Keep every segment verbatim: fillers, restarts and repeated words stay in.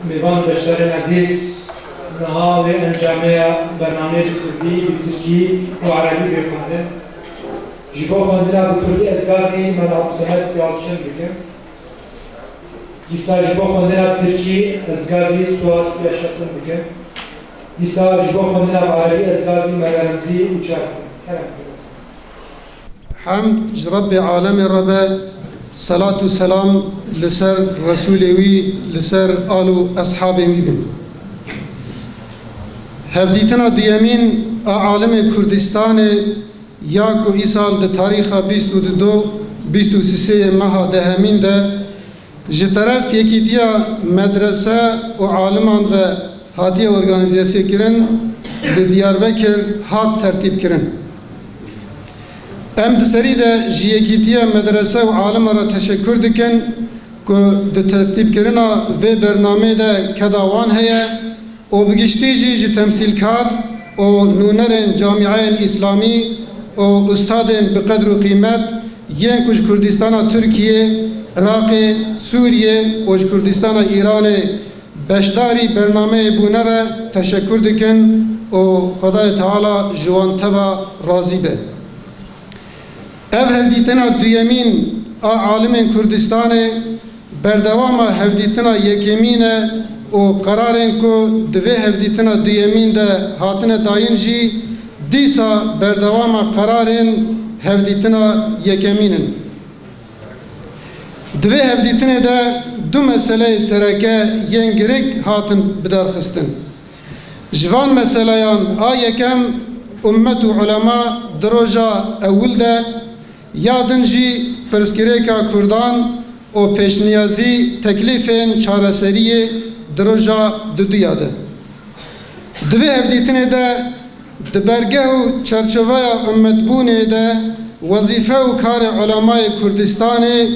Mêvan beşdarên ezîz, niha wê encamê ya bernameyê bi kurdî, bi tirkî û erebî bê xwendin. Ji bo xwendina bi kurdî ez gazî Mela Abdulsemed Yalçin dikim. Dîsa ji bo xwendina tirkî ez gazî Suat Yaşasın dikim. Dîsa ji bo xwendina bi erebî ez gazî Mela Remzî Uçar dikim. Kerem dikim. Hemd ji Rebbê alemê re be, selat û selam li ser Resûlê wî, li ser al û eshabê wî bin. Hevdîtina duyemîn a alimê Kurdistanê ya ku îsal di tarîxa bîst û du, bîst û sê meha dehemîn de ji teref Yekîtiya Medrese û Aliman ve hatiye organîzekirin, li Diyarbekir hat tertîbkirin. Em di serî de ji Yekîtiya Medrese û Aliman re teşekur dikin ku di tertîbkirina vê bernameyê de keda wan heye û bi giştî jî ji temsîlkar û nûnerên camiyeyên îslamî û ustadên bi qedr û qîmet yên ku ji Kurdistana Tirkiyê, Iraqê, Sûriyê û ji Kurdistana Îranê beşdarî bernameyê bûne re teşekur dikin û Xwedayê Teala ji wan teva razî be. Ev hevdîtina duyemîn a alimên Kurdistanê berdewama hevdîtina yekemîn e û qerarên ku di vê hevdîtina duyemîn de hatine dayîn jî dîsa berdewama qerarên hevdîtina yekemîn in. Di vê hevdîtinê de du meseleyê sereke yên giring hatin bidarxistin. Ji van meseleyan a yekem ummet û ulema di roja ewil de, ya din jî pirsgirêka kurdan û pêşniyazî teklîfên çareseriyê di roja duduya de. Di vê hevdîtinê de di bergeh û çarçoveya ummetbûnê de wezîfe û karê ulemayê Kurdistanê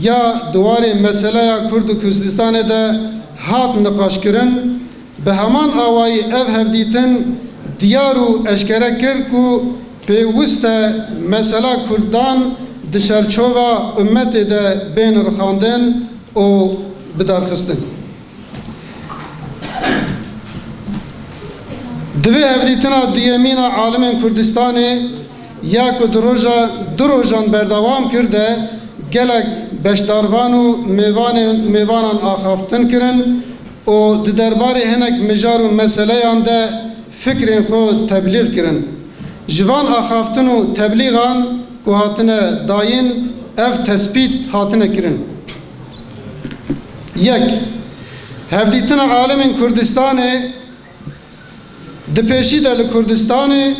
ya di warê meseleya Kurd û Kurdistanê de hat niqaşkirin, bi heman awayî ev hevdîtin diyar û eşkere kir ku pêwist e mesela Kurdan di çarçova ummetê de bên rixandin û bidarxistin. Di vê hevdîtina duyemîn a alimên Kurdistanê ya ku di roja, du rojan berdewam kir de gelek beşdarvan û mêvanên, mêvanan axaftin kirin û di derbarê hinek mijar û meseleyan de fikrên xwe teblîx kirin. Ji van axaftin û teblîxan ku hatine dayîn ev tespît hatine kirin. Yek, hevdîtina alimên Kurdistanê di pêşî de li Kurdistanê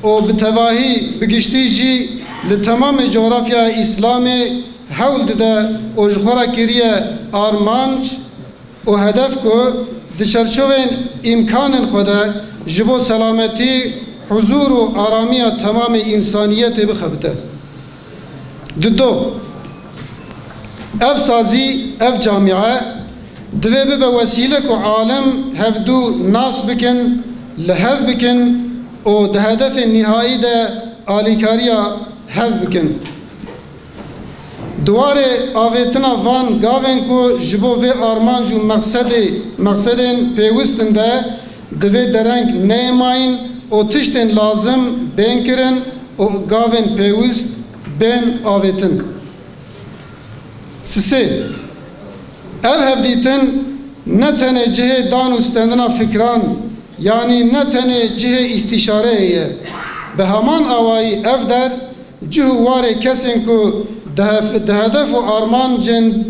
û bi tevahî bi giştî jî li temamê cografyaya Îslamê hewl dide û ji xwe re kiriye armanc û hedef ku di çarçovên îmkanên xwe de ji bo selametî, huzûr û aramiya temamê însaniyetê bixebite. Dido, ev sazî, ev camîe divê bibe wesîle ku alim hevdu nas bikin, li hev bikin û di hedefên nihayî de alîkariya hev bikin. Di warê avêtina van gavên ku ji bo vê armanc û mexsedê, mexsedên pêwist in de divê dereng neyê mayîn û tiştên lazim bên kirin û gavên pêwist bên avêtin. Sisê, ev hevdîtin ne tenê cihê dan û stendina fikran, yanî ne tenê cihê îstîşareyê ye. Bi heman awayî ev der cih û warê kesên ku di hef-, di hedef û armancên,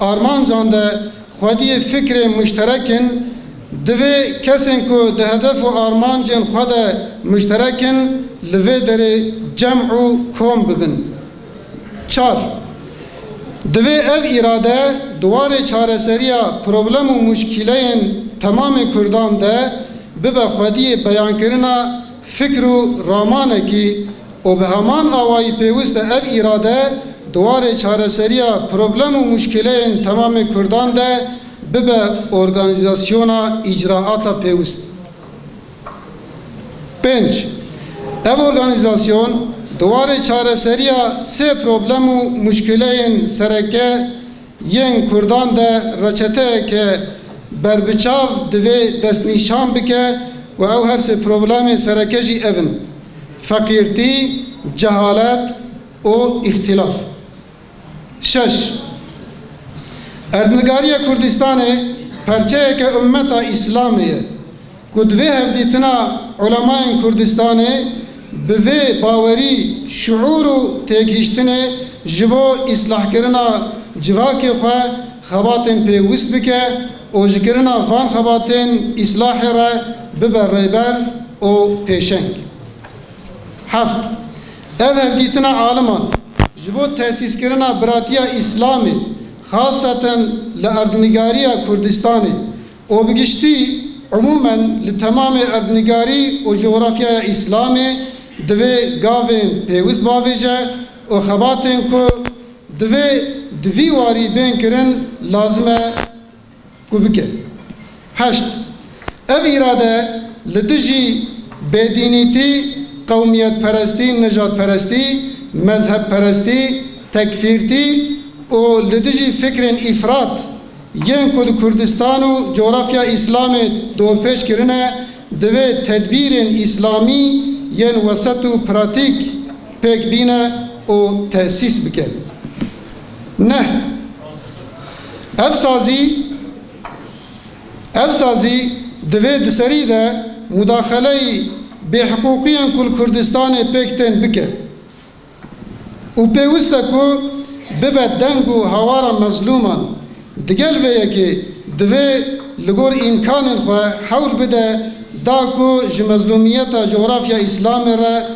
armancan de xwediyê fikrê muşterek in, divê kesên ku di hedef û armancên xwe de muşterek in, li vê derê cem û kom bibin. Çar, divê ev îrade di warê çareseriya problem û muşkîleyên temamê Kurdan de bibe xwediyê beyankirina fikr û ramanekî û bi heman awayî pêwist e ev îrade di warê çareseriya problem û muşkîleyên temamê Kurdan de bibe organîzasyona îcraata pêwist. Pênc, ev organîzasyon di warê çareseriya sê problem û muşkîleyên sereke yên Kurdan de reçeteyeke berbiçav divê destnîşan bike ku ew her sê problemên sereke jî ev in: feqîrtî, cehalet û îxtîlaf. Şeş. Erdnigariya Kurdistanê perçeyeke ummeta Îslamê ye ku di vê hevdîtina ulemayên Kurdistanê bi vê bawerî, şiûr û têgihiştinê ji bo îslahkirina civakê xwe xebatên pêwist bike û ji kirina van xebatên îslahê re bibe rêber û pêşeng. Heft. Ev hevdîtina aliman ji bo tesîskirina biratiya Îslamê, xaseten li erdnigariya Kurdistanê û bi giştî, umûmen, li temamê erdnigarî û cografyaya Îslamê divê gavên pêwist bavêje û xebatên ku divê di vî warî bên kirin lazim e ku bike. Heşt. Ev îrade li dijî bêdînîtî, qewmiyetperestî, nijadperestî, mezhebperestî, tekfîrtî û li dijî fikrên îfrat yên ku di Kurdistan û cografya Îslamê dorpêç kirine, divê tedbîrên Îslamî yên wesat û pratîk pêk bîne û tesîs bike. Neh. Ev sazî, ev sazî divê di serî de mudaxeleyî bêhiqûqiyên ku li Kurdistanê pêk tên bike û pêwist e ku bibe deng û hawara mezlûman. Digel vê yekê divê li gor îmkanên xwe hewl bide da ku ji mezlûmiyeta cografya Îslamê re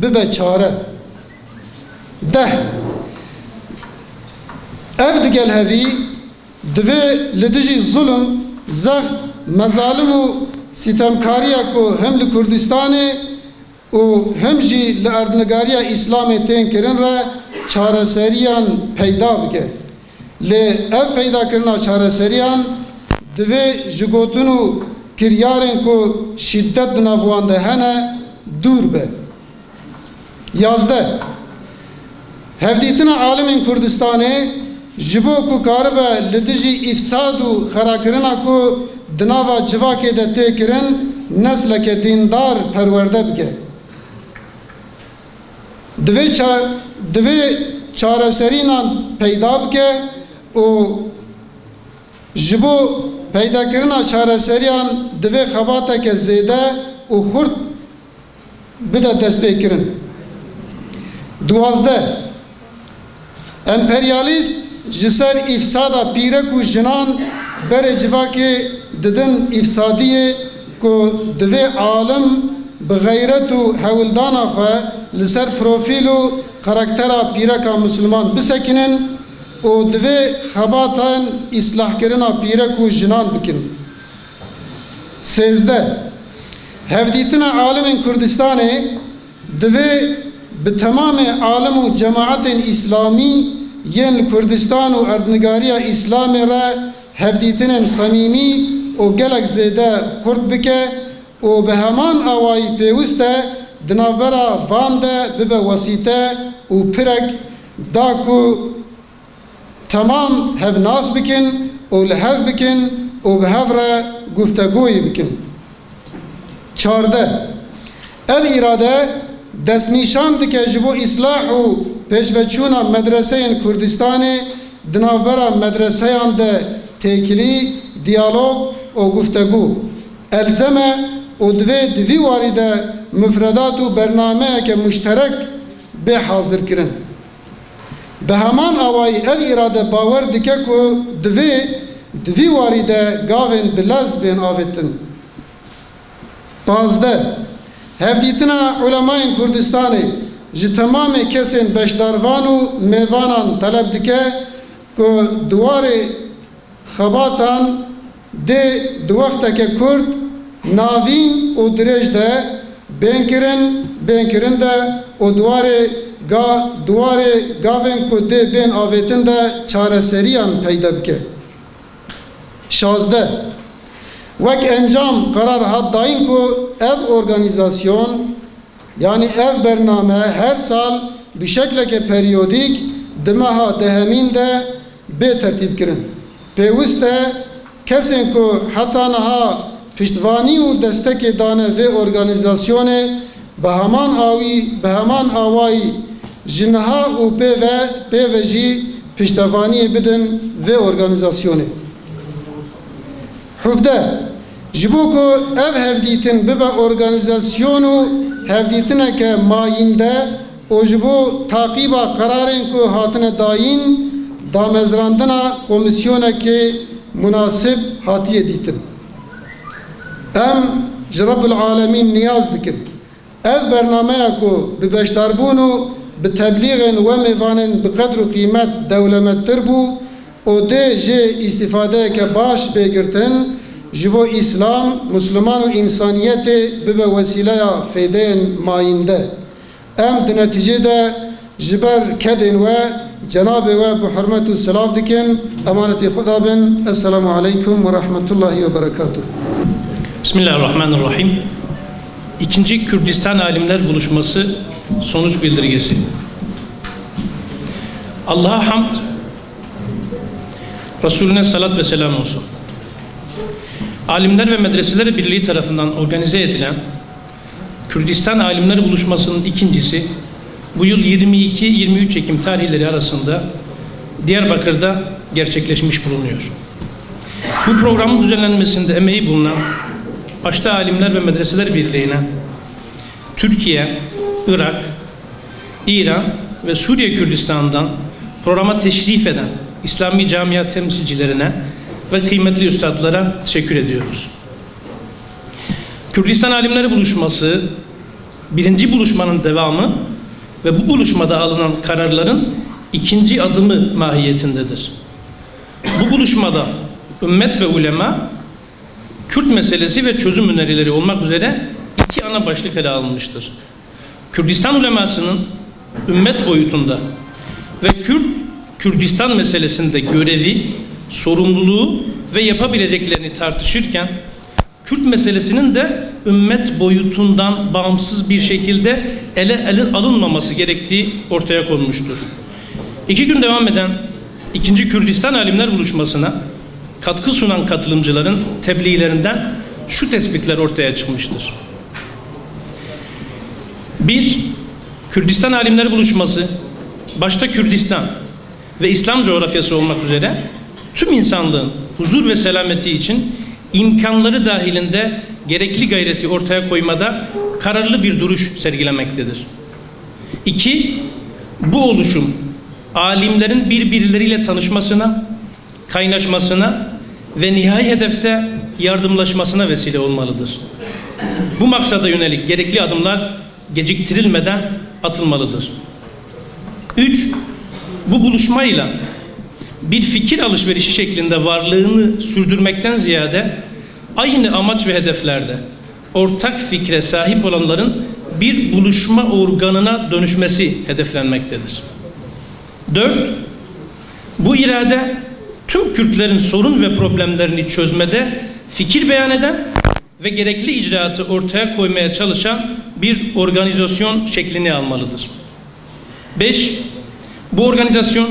bibe çare. Deh. Ev digel hevî divê li dijî zulm, zext, mezalim û sîtemkariya ku him li Kurdistanê û him jî li erdnigariya Îslamê tên kirin re çareseriyan peyda bike. Lê ev peydakirina çareseriyan divê ji gotin û kiryarên ku şîdet di nav wan de hene dûr be. Yazdeh. Hevdîtina alimên Kurdistanê ji bo ku karibe li dijî îfsad û xerakirina ku di nava civakê de tê kirin, nesleke dîndar perwerde bike. Divê ça-, divê çareserînan peyda bike û ji bo peydakirina çareseriyan divê xebateke zêde û xurt bide destpêkirin. Duwazdeh. Emperyalîst ji ser îfsada pîrek û jinan berê civakê didin îfsadiyê ku divê alim bi xeyret û hewldana xwe li ser profîl û karaktera pîreka Misliman bisekinin û divê xebatan îslahkirina pîrek û jinan bikin. Sêzdeh. Hevdîtina alimên Kurdistanê divê bi temamê alim û cemaetên îslamî yên li Kurdistan û erdnigariya Îslamê re hevdîtinên semîmî û gelek zêde xurt bike û bi heman awayî pêwist e di navbera van de bibe wesîte û pirek da ku temam hev nas bikin û li hev bikin û bi hev re guftegoyê bikin. Çardeh. Ev îrade destnîşan dike ji bo îslah û pêşveçûna medreseyên Kurdistanê di navbera medreseyan de têkilî, diyalog û guftegû elzem e û divê di vî warî de mufredat û bernameyeke muşterek bê hazirkirin. Bi heman awayî ev îrade bawer dike ku divê di vî warî de gavên bi lez bên avêtin. Pazdeh. Hevdîtina ulemayên Kurdistanê ji temamê kesên beşdarvan û mêvanan teleb dike ku di warê xebatan dê di wexteke kurt, navîn û dirêj de bên kirin, bên kirin de û di warê ga-, di warê gavên ku dê bên avêtin de çareseriyan peyde bike. Şazdeh. Wek encam qerar hat dayîn ku ev organîzasyon, yanî ev bername her sal bi şekleke periyodîk di meha dehemîn de bê tertîbkirin. Pêwist e Kesên ku heta niha piştvanî û destekê dane vê organîzasyonê, bi heman awî, bi heman awayî ji niha û pê ve, pê ve jî piştevaniyê bidin vê organîzasyonê. Hevdeh. Ji bo ku ev hevdîtin bibe organîzasyon û hevdîtineke mayînde û ji bo taqîba qerarên ku hatine dayîn, damezrandina komîsyonekê munasib hatiye dîtin. Em ji Rebbul Alemîn niyaz dikin, ev bernameya ku bi beşdarbûn û bi teblîxên we mêvanên bi qedr û qîmet dewlemendtir bû û dê jê îstîfadeyeke baş bê girtin, ji bo Îslam, Musliman û însaniyetê bibe wesîleya fêdeyên mayînde. Em di netîcê de ji ber kedên we, cenabê we bi hurmet û silav dikin, emanetî xwe da bin. Esselamu aleykum ve rahmetullahi ve berekatuh. Bismillahirrahmanirrahim. İkinci Kürdistan Alimler Buluşması sonuç bildirgesi. Allah'a hamd, Resulüne salat ve selam olsun. Alimler ve Medreseler Birliği tarafından organize edilen Kürdistan Alimler Buluşması'nın ikincisi bu yıl yirmi iki yirmi üç Ekim tarihleri arasında Diyarbakır'da gerçekleşmiş bulunuyor. Bu programın düzenlenmesinde emeği bulunan başta Alimler ve Medreseler Birliği'ne, Türkiye, Irak, İran ve Suriye Kürdistan'dan programa teşrif eden İslami camia temsilcilerine ve kıymetli üstadlara teşekkür ediyoruz. Kürdistan Alimler Buluşması birinci buluşmanın devamı ve bu buluşmada alınan kararların ikinci adımı mahiyetindedir. Bu buluşmada ümmet ve ulema, Kürt meselesi ve çözüm önerileri olmak üzere iki ana başlık ele alınmıştır. Kürdistan ulemasının ümmet boyutunda ve Kürt, Kürdistan meselesinde görevi, sorumluluğu ve yapabileceklerini tartışırken, Kürt meselesinin de ümmet boyutundan bağımsız bir şekilde ele, ele alınmaması gerektiği ortaya konmuştur. İki gün devam eden ikinci Kürdistan Alimler Buluşması'na katkı sunan katılımcıların tebliğlerinden şu tespitler ortaya çıkmıştır. Bir, Kürdistan Alimler Buluşması, başta Kürdistan ve İslam coğrafyası olmak üzere tüm insanlığın huzur ve selameti için imkanları dahilinde gerekli gayreti ortaya koymada kararlı bir duruş sergilemektedir. İki, bu oluşum alimlerin birbirleriyle tanışmasına, kaynaşmasına ve nihai hedefte yardımlaşmasına vesile olmalıdır. Bu maksada yönelik gerekli adımlar geciktirilmeden atılmalıdır. Üç, bu buluşmayla bir fikir alışverişi şeklinde varlığını sürdürmekten ziyade aynı amaç ve hedeflerde ortak fikre sahip olanların bir buluşma organına dönüşmesi hedeflenmektedir. Dört, bu irade tüm Kürtlerin sorun ve problemlerini çözmede fikir beyan eden ve gerekli icraatı ortaya koymaya çalışan bir organizasyon şeklini almalıdır. Beş, bu organizasyon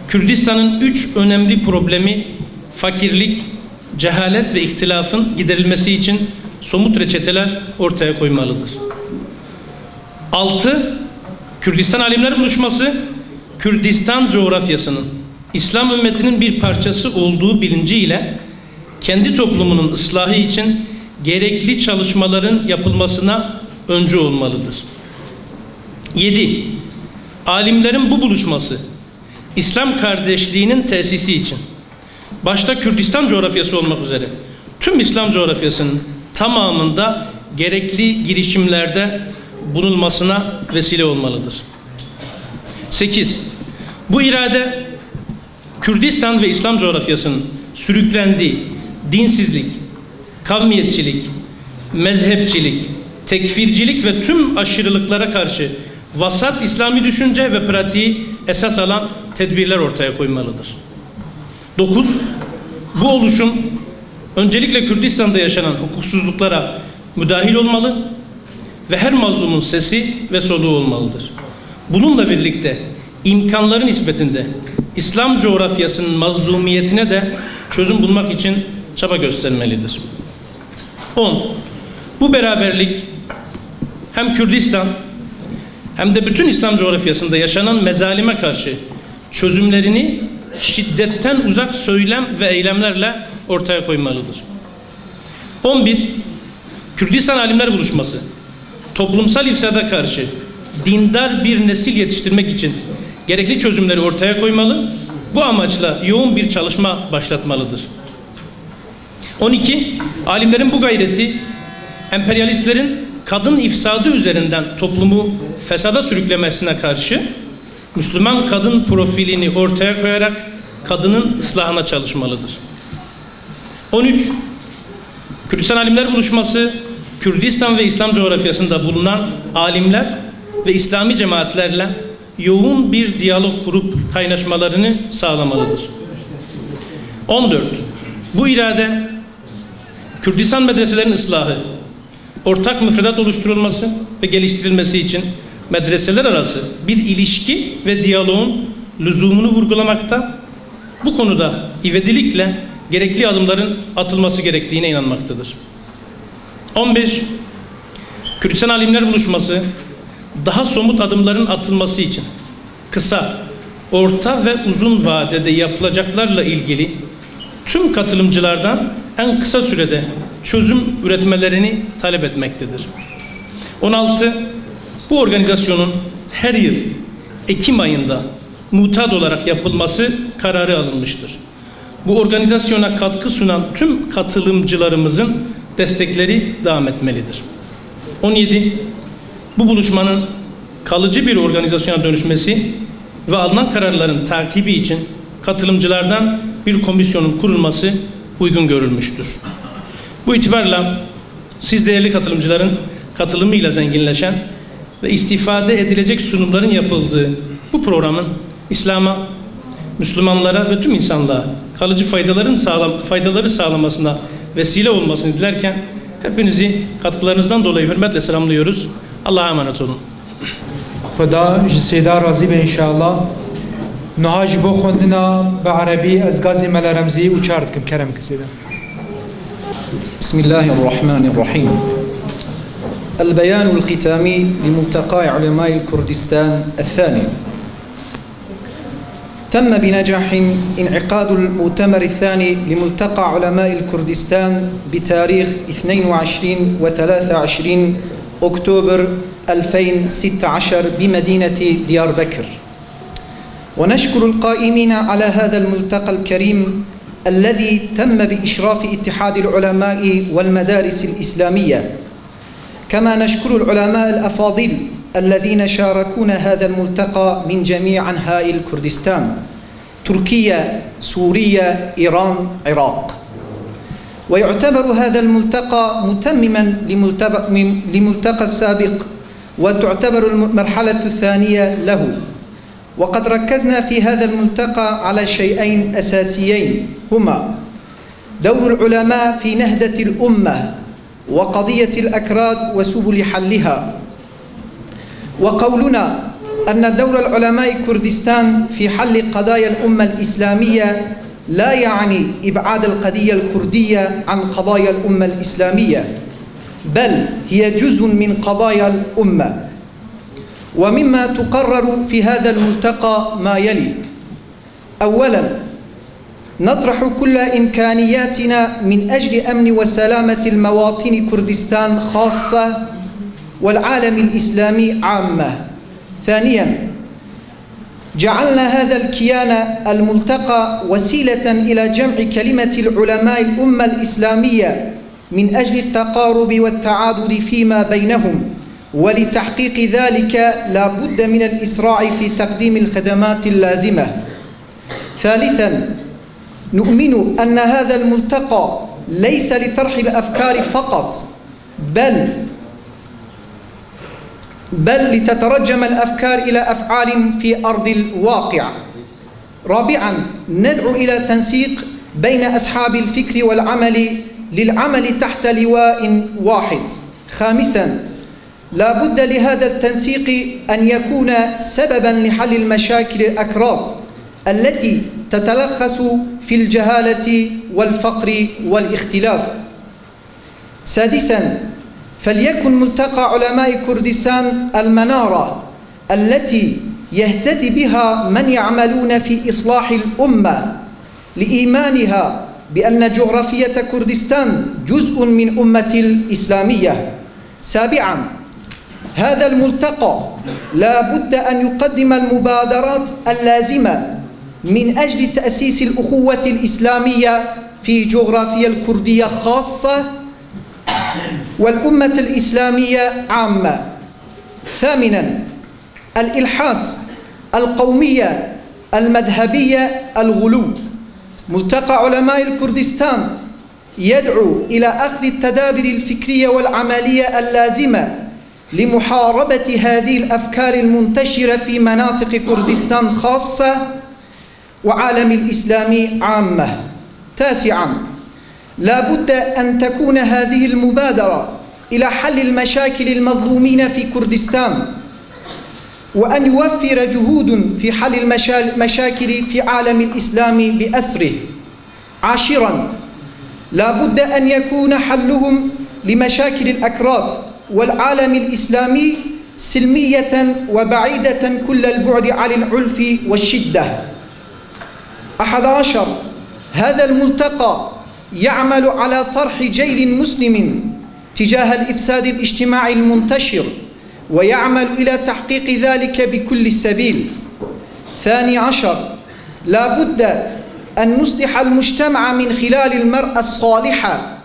Kürdistan'ın üç önemli problemi, fakirlik, cehalet ve ihtilafın giderilmesi için somut reçeteler ortaya koymalıdır. Altı, Kürdistan Alimler Buluşması, Kürdistan coğrafyasının İslam ümmetinin bir parçası olduğu bilinciyle kendi toplumunun ıslahı için gerekli çalışmaların yapılmasına öncü olmalıdır. Yedi, alimlerin bu buluşması, İslam kardeşliğinin tesisi için başta Kürdistan coğrafyası olmak üzere tüm İslam coğrafyasının tamamında gerekli girişimlerde bulunmasına vesile olmalıdır. Sekiz, bu irade Kürdistan ve İslam coğrafyasının sürüklendiği dinsizlik, kavmiyetçilik, mezhepçilik, tekfircilik ve tüm aşırılıklara karşı vasat İslami düşünce ve pratiği esas alan tedbirler ortaya koymalıdır. Dokuz, bu oluşum öncelikle Kürdistan'da yaşanan hukuksuzluklara müdahil olmalı ve her mazlumun sesi ve soluğu olmalıdır. Bununla birlikte imkanları nispetinde İslam coğrafyasının mazlumiyetine de çözüm bulmak için çaba göstermelidir. On. Bu beraberlik hem Kürdistan hem de bütün İslam coğrafyasında yaşanan mezalime karşı çözümlerini şiddetten uzak söylem ve eylemlerle ortaya koymalıdır. On bir. Kürdistan Alimler Buluşması toplumsal ifsada karşı dindar bir nesil yetiştirmek için gerekli çözümleri ortaya koymalı, bu amaçla yoğun bir çalışma başlatmalıdır. On iki. Alimlerin bu gayreti emperyalistlerin kadın ifsadı üzerinden toplumu fesada sürüklemesine karşı Müslüman kadın profilini ortaya koyarak kadının ıslahına çalışmalıdır. On üç. Kürdistan Alimler Buluşması, Kürdistan ve İslam coğrafyasında bulunan alimler ve İslami cemaatlerle yoğun bir diyalog kurup kaynaşmalarını sağlamalıdır. On dört. Bu irade, Kürdistan medreselerin ıslahı, ortak müfredat oluşturulması ve geliştirilmesi için medreseler arası bir ilişki ve diyaloğun lüzumunu vurgulamakta, bu konuda ivedilikle gerekli adımların atılması gerektiğine inanmaktadır. On beş. Kürdistan Alimler Buluşması daha somut adımların atılması için kısa, orta ve uzun vadede yapılacaklarla ilgili tüm katılımcılardan en kısa sürede çözüm üretmelerini talep etmektedir. On altı. Bu organizasyonun her yıl Ekim ayında mutat olarak yapılması kararı alınmıştır. Bu organizasyona katkı sunan tüm katılımcılarımızın destekleri devam etmelidir. On yedi. Bu buluşmanın kalıcı bir organizasyona dönüşmesi ve alınan kararların takibi için katılımcılardan bir komisyonun kurulması uygun görülmüştür. Bu itibarla siz değerli katılımcıların katılımıyla zenginleşen ve istifade edilecek sunumların yapıldığı bu programın İslam'a, Müslümanlara ve tüm insanlığa kalıcı faydaların sağlam-, faydaları sağlamasına vesile olmasını dilerken hepinizi katkılarınızdan dolayı hürmetle selamlıyoruz. Allah'a emanet olun. Xweda ji Sêda razî be înşallah. Niha ji bo xwendina bi erebî ez gazê Mela Remzî û çar dikim. Kerem ke Sêda. بسم الله الرحمن الرحيم. البيان الختامي لملتقى علماء الكردستان الثاني. تم بنجاح انعقاد المؤتمر الثاني لملتقى علماء الكردستان بتاريخ اثنين وعشرين وثلاثة وعشرين أكتوبر ألفين وستة عشر بمدينة ديار بكر. ونشكر القائمين على هذا الملتقى الكريم الذي تم بإشراف اتحاد العلماء والمدارس الإسلامية، كما نشكر العلماء الأفاضل الذين شاركونا هذا الملتقى من جميع أنحاء الكردستان، تركيا، سوريا، إيران، عراق. ويعتبر هذا الملتقى متمما لملتقى، لملتقى السابق، وتعتبر المرحلة الثانية له. وقد ركزنا في هذا الملتقى على شيئين أساسيين، هما دور العلماء في نهضة الأمة وقضية الأكراد وسبل حلها. وقولنا أن دور العلماء كردستان في حل قضايا الأمة الإسلامية لا يعني إبعاد القضية الكردية عن قضايا الأمة الإسلامية، بل هي جزء من قضايا الأمة. ومما تقرر في هذا الملتقى ما يلي: أولا، نطرح كل إمكانياتنا من أجل أمن وسلامة المواطن كردستان خاصة والعالم الإسلامي عامة. ثانيا، جعلنا هذا الكيان الملتقى وسيلة إلى جمع كلمة العلماء الأمة الإسلامية من أجل التقارب والتعاضد فيما بينهم، ولتحقيق ذلك لا بد من الإسراع في تقديم الخدمات اللازمة. ثالثا، نؤمن أن هذا الملتقى ليس لطرح الأفكار فقط، بل بل لتترجم الأفكار إلى أفعال في أرض الواقع. رابعا، ندعو إلى تنسيق بين أصحاب الفكر والعمل للعمل تحت لواء واحد. خامسا، لا بد لهذا التنسيق أن يكون سببا لحل المشاكل الأكراد التي تتلخص في الجهالة والفقر والاختلاف. سادسا، فليكن ملتقى علماء كردستان المنارة التي يهتدي بها من يعملون في إصلاح الأمة لإيمانها بأن جغرافية كردستان جزء من أمة الإسلامية. سابعا، هذا الملتقى لا بد أن يقدم المبادرات اللازمة من أجل تأسيس الأخوة الإسلامية في جغرافيا الكردية خاصة والأمة الإسلامية عامة. ثامنا، الإلحاد، القومية، المذهبية، الغلو. ملتقى علماء الكردستان يدعو إلى أخذ التدابير الفكرية والعملية اللازمة لمحاربة هذه الأفكار المنتشرة في مناطق كردستان خاصة وعالم الإسلام عامة. تاسعا، لا بد أن تكون هذه المبادرة إلى حل المشاكل المظلومين في كردستان، وأن يوفر جهود في حل المشا-، المشاكل في عالم الإسلام بأسره. عاشرا، لا بد أن يكون حلهم لمشاكل الأكراد والعالم الإسلامي سلمية وبعيدة كل البعد عن العنف والشدة. أحد عشر، هذا الملتقى يعمل على طرح جيل مسلم تجاه الإفساد الاجتماعي المنتشر، ويعمل إلى تحقيق ذلك بكل سبيل. ثاني عشر، لا بد أن نصلح المجتمع من خلال المرأة الصالحة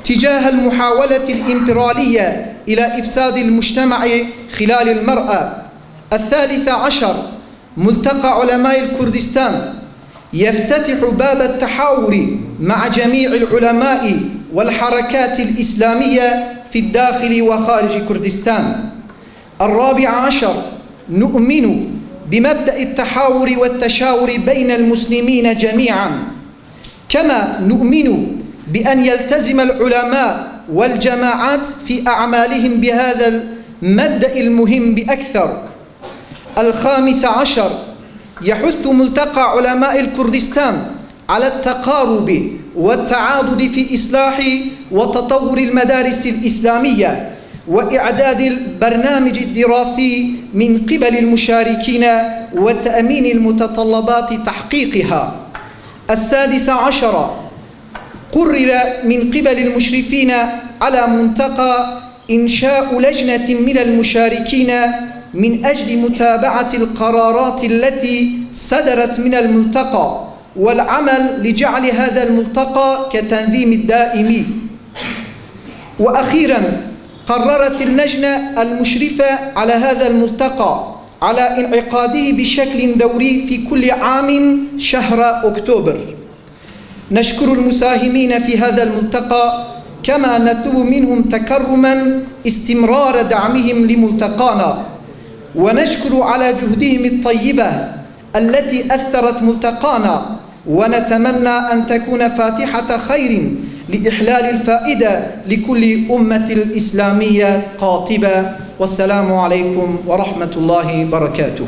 تجاه المحاولة الإمبريالية إلى إفساد المجتمع خلال المرأة. الثالث عشر، ملتقى علماء الكردستان يفتتح باب التحاور مع جميع العلماء والحركات الإسلامية في الداخل وخارج كردستان. الرابع عشر، نؤمن بمبدأ التحاور والتشاور بين المسلمين جميعا، كما نؤمن بأن يلتزم العلماء والجماعات في أعمالهم بهذا المبدأ المهم بأكثر. الخامس عشر، يحث ملتقى علماء الكردستان على التقارب والتعاضد في إصلاح وتطور المدارس الإسلامية وإعداد البرنامج الدراسي من قبل المشاركين وتأمين المتطلبات تحقيقها. السادس عشر، قرر من قبل المشرفين على ملتقى إنشاء لجنة من المشاركين من أجل متابعة القرارات التي صدرت من الملتقى والعمل لجعل هذا الملتقى كتنظيم دائم. وأخيرا، قررت اللجنة المشرفة على هذا الملتقى على انعقاده بشكل دوري في كل عام شهر أكتوبر. نشكر المساهمين في هذا الملتقى، كما نطلب منهم تكرما استمرار دعمهم لملتقانا، ونشكر على جهدهم الطيبة التي أثرت ملتقانا، ونتمنى أن تكون فاتحة خير لإحلال الفائدة لكل أمة الإسلامية قاطبة. والسلام عليكم ورحمة الله وبركاته.